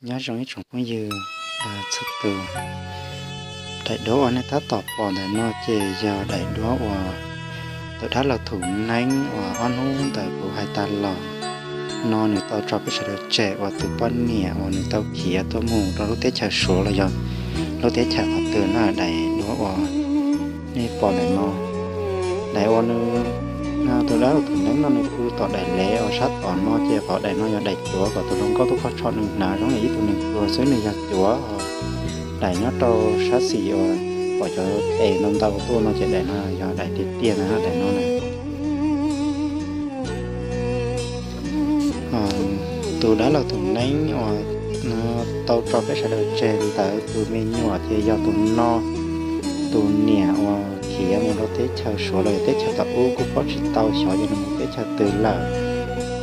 Nyob zoo ib tsoom phooj ywg txhua tus. Daim duab uas nej tab tom pom ntawm no ces yog daim duab uas tus dab laug Thum Neeb uas ob hnub ntawd kuv hais tas los no nws tau tso peb sawv daws tseg uas tus poj niam uas nws tau khiav tuaj mus rau lub teb chaws Suav los yog lub teb chaws qhov twg na. Daim duab uas nej pom ntawm no, daim uas nws, tus dab laug Thum Neeb no nws pw tom daim lev uas sab tom no ces qhov daim no yog daim cuav kom tus hluas nkauj tuaj kho tsho nws hnav zoo li ib tug neeg pluag xwb, nws yog cuav. Daim nyob rau sab xis uas pom cov tes ntau ntau tuaj no ces daim no yog daim tiag tiag na, daim no na. Tus dab laug Thum Neeb uas tau tso peb sawv daws tseg ntawd tus me nyuam ces yog tus no, tus niam uas khiav mus rau teb chaws Suav los yog teb chaws tom ub kuj paub tsis tau xyov yog nws mus teb chaws twg lawm.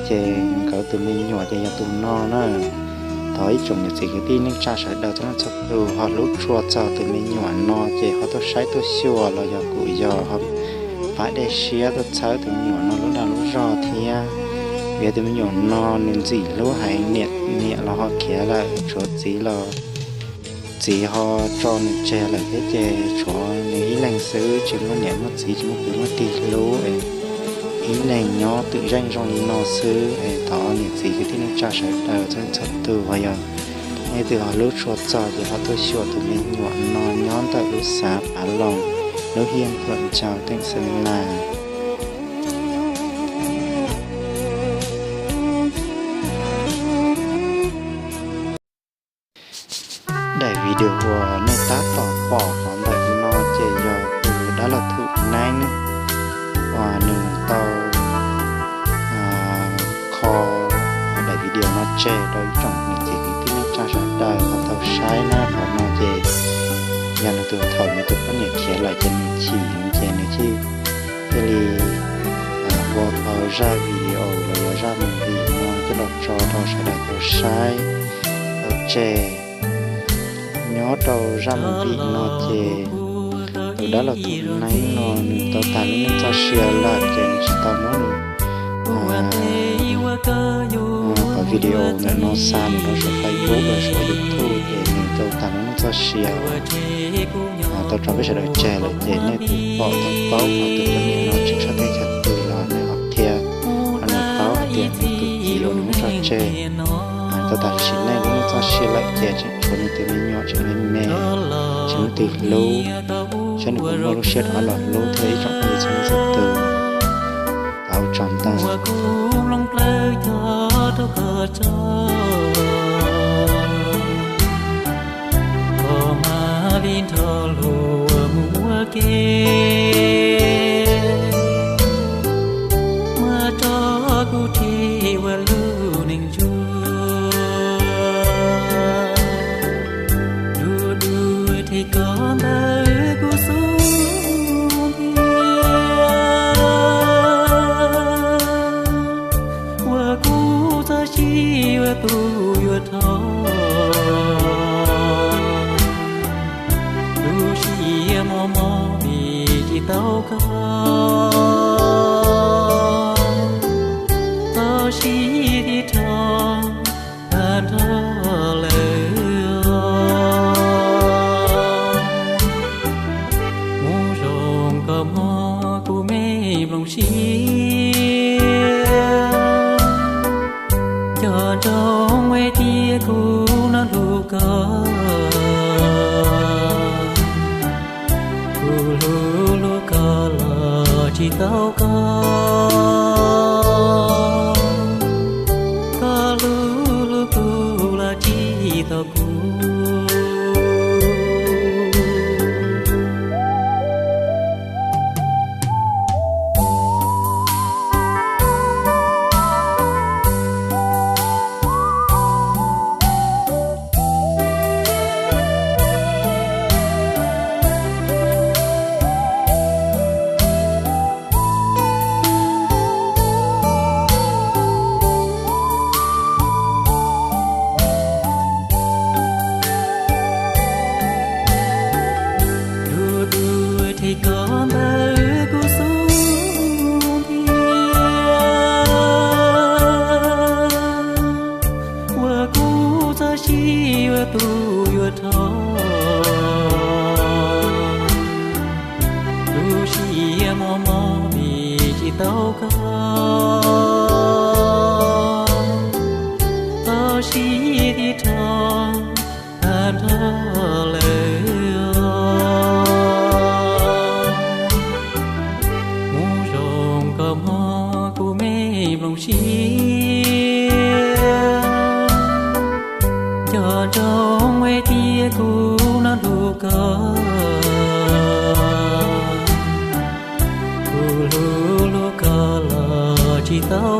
Ces nkawd tus me nyuam ces yog tus no na. Thov ib tsoom niam txiv kwv tij neej tsa sawv daws txhua leej txhua tus ho hlub tshua txog tus me nyuam no ces ho tuaj saib tuaj xyuas los yog kuj yog ho pab dej siab tuaj txhawb tus me nyuam no lub dag lub zog thiab. Vim tus me nyuam no nws ntxim hlub heev, niam los ho khiav lawm, tshuav txiv los txiv ho tso nws tseg lawm thiab ces tshuav nws ib leeg xwb, tsis muaj niam muaj txiv, tsis muaj kwv muaj tij hlub es ib leeg nyob twm zeej zoo li no xwb es thov niam txiv kwv tij neej tsa sawv daws txhua leej txhua tus ho yog leej twg ho hlub tshua txog ces ho tuaj xyuas tus me nyuam no nyob ntawm lub xav Pav Loos, lub hiaj Ntuam Ntsaus, teem Xeem Las. Daim video uas nej tab tom pom hov ntawm no ces yog tus dab laug Thum Neeb uas nws tau kho daim video no tseg rau ib tsoom niam txiv kwv tij neej tsa sawv daws ho tau saib na. Qhov no ces yog nws tus, thaum nws tus poj niam khiav lawm ces nws chim ces nws thiaj li ua tau zaj video los yog zaj movie no coj los tso rau sawv daws tau saib tau tseg. Nyob rau zaj movie no ces tus dab laug Thum Neeb no nws tau tag lub neej txoj sia lawm ces nws tsis tau muab nws qhov video ntawm no xa mus rau saum Facebook los saum YouTube ces nws tau tag lub neej txoj sia uas tau tso peb sawv daws tseg lawm ces nej tus pom tau paub qhov tus poj niam no tseem sab teb chaws twg los nej ho qhia rau nws paub hais tias nws tus txiv uas nws muab tso tseg tau tag sim neej lub neej txoj sia lawm ces tseem tshuav nws tus me nyuam tseem me me, tsis muaj leej twg hlub, saib nws puas muaj lub siab rov qab los hlub thiab ib tsoom phooj ywg txhua leej txhua tus. Tau tsaug ntau. Koj mam li nrog luag mus ua ke, muab rau kuv tseg ua lub neej ntsuag. Dua dua rhe koj ntawm kuv xub ntiag, ua kuv txoj sia ua tus yuav rho. Lub siab mos mos vim tsis tau koj, txoj sia thiaj rho tag nrho lawm. Mus zoo koj mog kuv me nplooj siab, nco ntsoov hais tias kuv hlub koj, kuv hlub hlub koj los tsis tau koj, koj hlub hlub kuv los tsis tau kuv. Dua dua rhe koj ntawm kuv xub ntiag, ua kuv Txoj sia yuav tu yuav rho, lub siab mob mob vim tsis tau koj, txoj sia thiaj rho tag nrho lawm. Mus zoo koj mog kuv me nplooj siab, nco ntsoov hais tias kuv nyob nrog koj, kuv hlub hlub koj los tsis tau